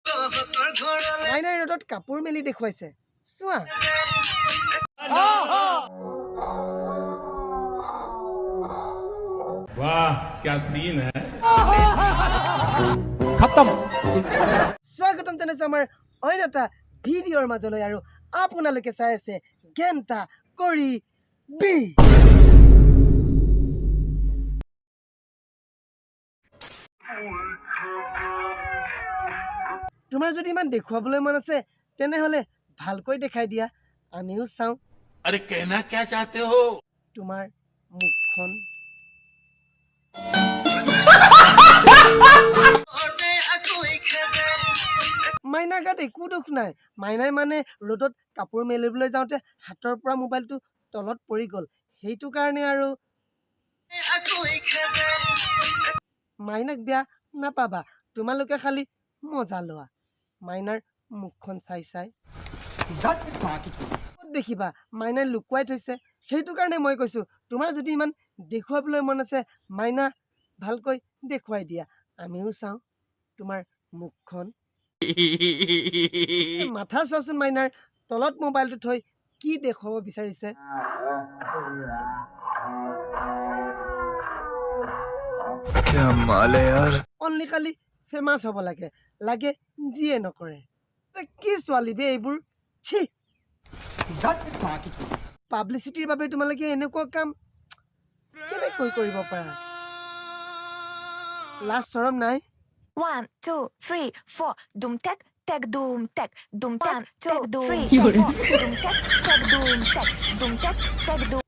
মাইনাই ৰ'দত কাপোৰ মেলি দেখুৱাইছে, চোৱা। वाह, क्या सीन है! खत्म। স্বাগতম জনাইছো আমাৰ অইন এটা ভিডিঅ'ৰ মাজলৈ আৰু আপোনালোকে চাই আছে ঘেণ্টা কৰি বি। তোমাৰ যদি ইমান দেখুৱাবলৈ মন আছে, তেনেহ'লে ভালকৈ দেখাই দিয়া, আমিও চাওঁ। अरे, कहना क्या चाहते हो? তোমাৰ মুখখন। মাইনাৰ গাত একো দুখ নাই। মাইনাই মানে ৰ'দত কাপোৰ মেলিবলৈ যাওঁতে হাতৰ পৰা মোবাইলটো তলত পৰি গ'ল, সেইটো কাৰণে আৰু। মাইনাক বেয়া নাপাবা তোমালোকে, খালি মজা লোৱা মাইনাৰ মুখখন চাই চাই। ক'ত দেখিবা, মাইনাই লুকুৱাই থৈছে। সেইটো কাৰণে মই কৈছোঁ, তোমাৰ যদি ইমান দেখুৱাবলৈ মন আছে মাইনা, ভালকৈ দেখুৱাই দিয়া, আমিও চাওঁ তোমাৰ মুখখন। এই মাথা চোৱাচোন মাইনাৰ, তলত মোবাইলটো থৈ কি দেখুৱাব বিচাৰিছে। क्या माल है यार! অনলি খালি ফেমাছ হ'ব লাগে, লাগে যিয়ে নকৰে। এ, কি ছোৱালী বে এইবোৰ, ছি! পাব্লিচিটিৰ বাবে তোমালোকে এনেকুৱা কাম কেনেকৈ কৰিব পাৰা? লাজ চৰম নাই? One, two, three, four. Dum tek tek dum tek dum tek tek dum four. Dum tek tek dum tek dum tek tek dum.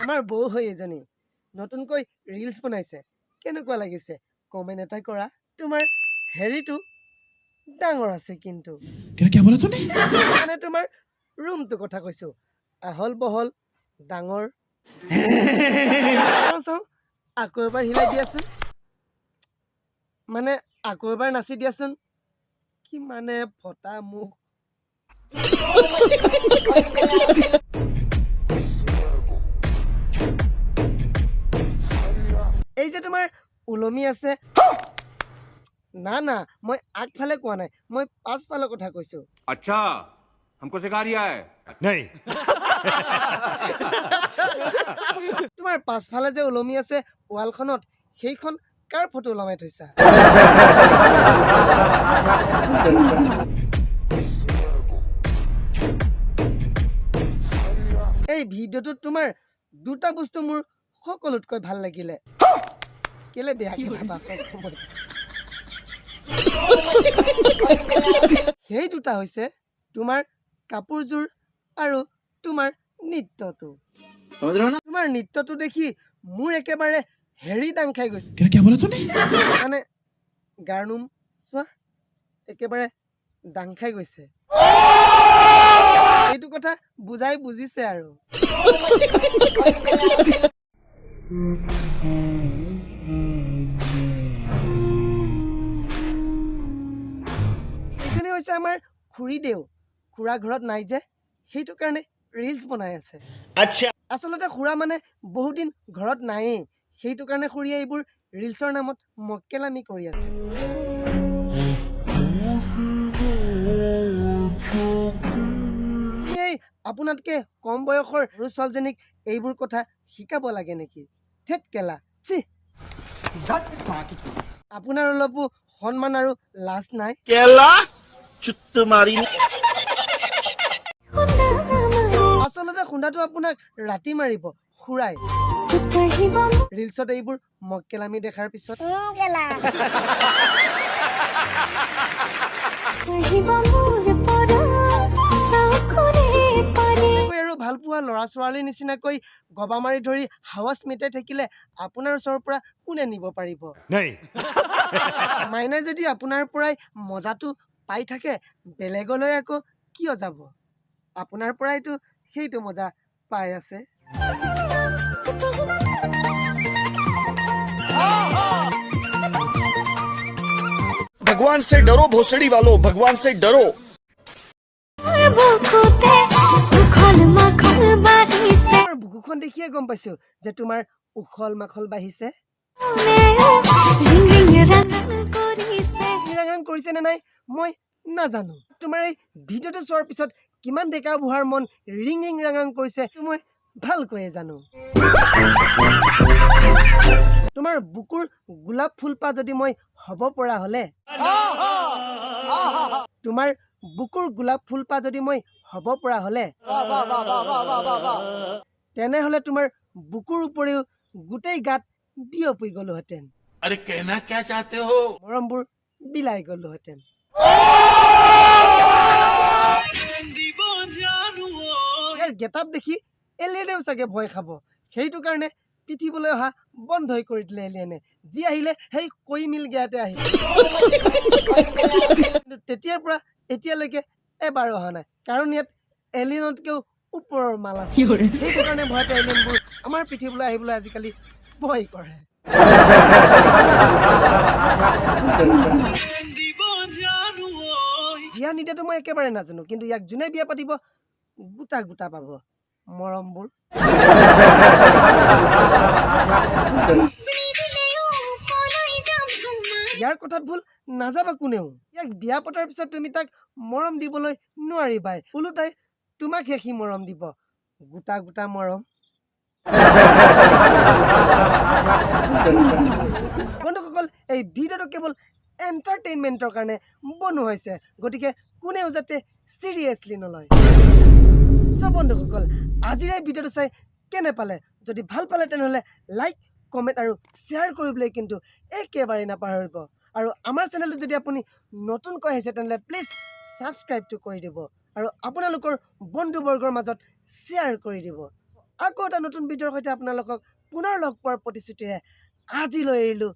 আমাৰ বৌ হৈ এজনী নতুনকৈ ৰিলচ বনাইছে, কেনেকুৱা লাগিছে কমেণ্ট এটা কৰা। তোমাৰ হেৰিটো ডাঙৰ আছে কিন্তু। क्या बोला तूने? মানে তোমাৰ ৰুমটো কথা কৈছো, আহল বহল ডাঙৰ। চাওঁ চাওঁ, আকৌ এবাৰ হিলাই দিয়াচোন, মানে আকৌ এবাৰ নাচি দিয়াচোন। কি মানে ফটা মুখ! এই যে তোমাৰ ওলমি আছে। না না, মই আগফালে কোৱা নাই, মই পাছফালৰ কথা কৈছো। अच्छा, हमको सिखा रिया है? नहीं। তোমাৰ পাছফালে যে ওলমি আছে ৱালখনত, সেইখন কাৰ ফটো ওলমাই থৈছা? এই ভিডিঅ'টোত তোমাৰ দুটা বস্তু মোৰ সকলোতকৈ ভাল লাগিলে। কেলে বেয়াকে ভাবা চব সময়তে? সেই দুটা হৈছে তোমাৰ কাপোৰযোৰ আৰু তোমাৰ নৃত্যটো। তোমাৰ নৃত্যটো দেখি মোৰ একেবাৰে হেৰি দাং খাই গৈছে। क्या बोला तूने? মানে গাৰ নোম চোৱা, একেবাৰে দাং খাই গৈছে। এইটো কথা বুজাই বুজিছে আৰু। এইজনী হৈছে আমাৰ খুৰীদেউ। খুৰা ঘৰত নাই যে, সেইটো কাৰণে ৰিলচ বনাই আছে। আচলতে খুৰা মানে বহুদিন ঘৰত নায়েই, সেইটো কাৰণে খুৰীয়ে এইবোৰ ৰিলচৰ নামত মক্কেলামি কৰি আছে। এই আপোনাতকে কম বয়সৰ সৰু ছোৱালীজনীক এইবোৰ কথা শিকাব লাগে নেকি? থেত কেলা, ছি! আপোনাৰ অলপো সন্মান আৰু লাজ নাই? মাৰি। আচলতে খুন্দাটো আপোনাক ৰাতি মাৰিব খুৰাই, ৰিলচত এইবোৰ মক্কেলামি দেখাৰ পিছত। এনেকৈ আৰু ভাল পোৱা ল'ৰা ছোৱালীৰ নিচিনাকৈ গবা মাৰি ধৰি হাৱাচ মিটাই থাকিলে আপোনাৰ ওচৰৰ পৰা কোনে নিব পাৰিব? नहीं। মাইনাই যদি আপোনাৰ পৰাই মজাটো পাই থাকে, বেলেগলৈ আকৌ কিয় যাব? আপোনাৰ পৰাইতো সেইটো মজা পাই আছে। भगवान से डरो भोसड़ी वालों, भगवान से डरो। বুকুতে উখল মাখল বাঢ়িছে। তোমাৰ বুকুখন দেখিয়ে গম পাইছো যে তোমাৰ উখল মাখল বাঢ়িছে। ৰিং ৰিং ৰাং ৰাং কৰিছে। নে নাই মই নাজানো। তোমাৰ এই ভিডিঅ'টো চোৱাৰ পিছত কিমান ডেকা বুঢ়াৰ মন ৰিং ৰিং ৰাং ৰাং কৰিছে, মই ভালকৈয়ে জানো। তোমাৰ বুকুৰ গোলাপ ফুলপাহ যদি মই হ'ব পৰা হ'লে, তোমাৰ বুকুৰ গোলাপ ফুলপাহ যদি মই হ'ব পৰা হ'লে, তেনেহ'লে তোমাৰ বুকুৰ উপৰিও গোটেই গাত বিয়পি গ'লোহেঁতেন। अरे, कहना क्या चाहते हो? মৰমবোৰ বিলাই গ'লোহেঁতেন। ইয়াৰ গেট আপ দেখি এলিয়েনেও চাগে ভয় খাব, সেইটো কাৰণে পৃথিৱীলৈ অহা বন্ধই কৰি দিলে। এলিয়েনে যি আহিলে সেই কৈ মিল গেয়াতে আহিলে, কিন্তু তেতিয়াৰ পৰা এতিয়ালৈকে এবাৰো অহা নাই, কাৰণ ইয়াত এলিয়েনতকৈও ওপৰৰ মাল আছে। সেইটো কাৰণে ভয়তে এলিয়েনবোৰ আমাৰ পৃথিৱীলৈ আহিবলৈ আজিকালি ভয় কৰে। বিয়া নিদিয়াটো মই একেবাৰে নাজানো, কিন্তু ইয়াক যোনে বিয়া পাতিব গোটা গোটা পাব মৰমবোৰ। ইয়াৰ কথাত ভুল নাযাবা কোনেও। ইয়াক বিয়া পতাৰ পিছত তুমি তাক মৰম দিবলৈ নোৱাৰিবাই, ওলোটাই তোমাকহে সি মৰম দিব, গোটা গোটা মৰম। বন্ধুসকল, এই ভিডিঅ'টো কেৱল এণ্টাৰটেইনমেণ্টৰ কাৰণে বনোৱা হৈছে, গতিকে কোনেও যাতে চিৰিয়াছলি নলয়। চ' বন্ধুসকল, আজিৰ এই ভিডিঅ'টো চাই কেনে পালে? যদি ভাল পালে তেনেহ'লে লাইক, কমেণ্ট আৰু শ্বেয়াৰ কৰিবলৈ কিন্তু একেবাৰেই নাপাহৰিব। আৰু আমাৰ চেনেলটো যদি আপুনি নতুনকৈ আহিছে, তেনেহ'লে প্লিজ ছাবস্ক্ৰাইবটো কৰি দিব আৰু আপোনালোকৰ বন্ধুবৰ্গৰ মাজত শ্বেয়াৰ কৰি দিব। আকৌ এটা নতুন ভিডিঅ'ৰ সৈতে আপোনালোকক পুনৰ লগ পোৱাৰ প্ৰতিশ্ৰুতিৰে আজিলৈ এৰিলোঁ।